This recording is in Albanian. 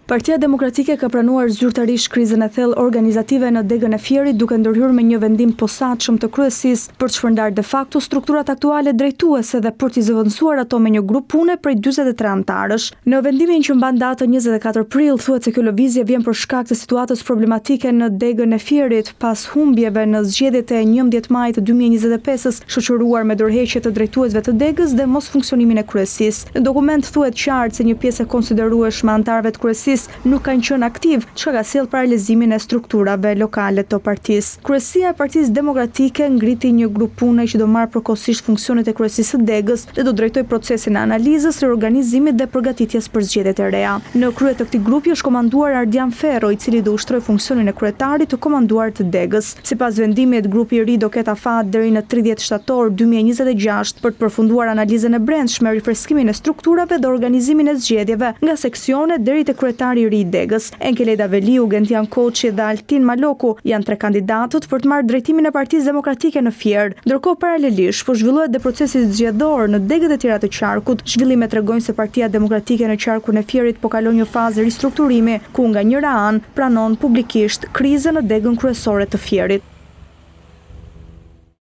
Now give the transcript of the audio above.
Partia Demokratike ka pranuar zyrtarisht krizën e thellë organizative në degën e Fierit duke ndërhyrë me një vendim të posaçëm të kryesisë për të shpërndarë de facto strukturat aktuale drejtuese dhe për t'i zëvendësuar ato me një grup pune prej 43 anëtarësh. Në vendimin që mban datën 24 prill thuhet se kjo lëvizje vjen për shkak të situatës problematike në degën e Fierit pas humbjeve në zgjedhjet e 11 majit të 2025-ës, shoqëruar me dorëheqje të drejtuesve të degës dhe mosfunksionimin e kryesisë. Në dokument thuhet qartë se një pjesë e konsiderueshme e anëtarëve të kryesisë nuk kanë qenë aktivë, çka ka sjellë paralizimin e strukturave lokale të partisë. Kryesia e Partisë Demokratike ngriti një grup pune që do marrë përkohësisht funksionet e kryesisë së degës dhe do drejtojë procesin e analizës, riorganizimit dhe përgatitjes për zgjedhjet e reja. Në krye të këtij grupi është komanduar Ardian Ferro, i cili do ushtrojë funksionin e kryetarit të komanduar të degës. Sipas vendimit, grupi i ri do ketë afat deri në 30 shtator 2026 për të përfunduar analizën e brendshme, rifreskimin e strukturave dhe organizimin e zgjedhjeve nga seksionet deri te kryetari i ri i degës. Enkeleda Veliu, Gentian Koçi dhe Altin Maloku janë tre kandidatët për të marrë drejtimin e Partisë Demokratike në Fier. Ndërkohë paralelisht po zhvillohet dhe procesi zgjedhor në degët e tjera të qarkut. Zhvillimet tregojnë se Partia Demokratike në qarkun e Fierit po kalon një fazë ristrukturimi, ku nga njëra anë pranon publikisht krizën në degën kryesore të Fierit.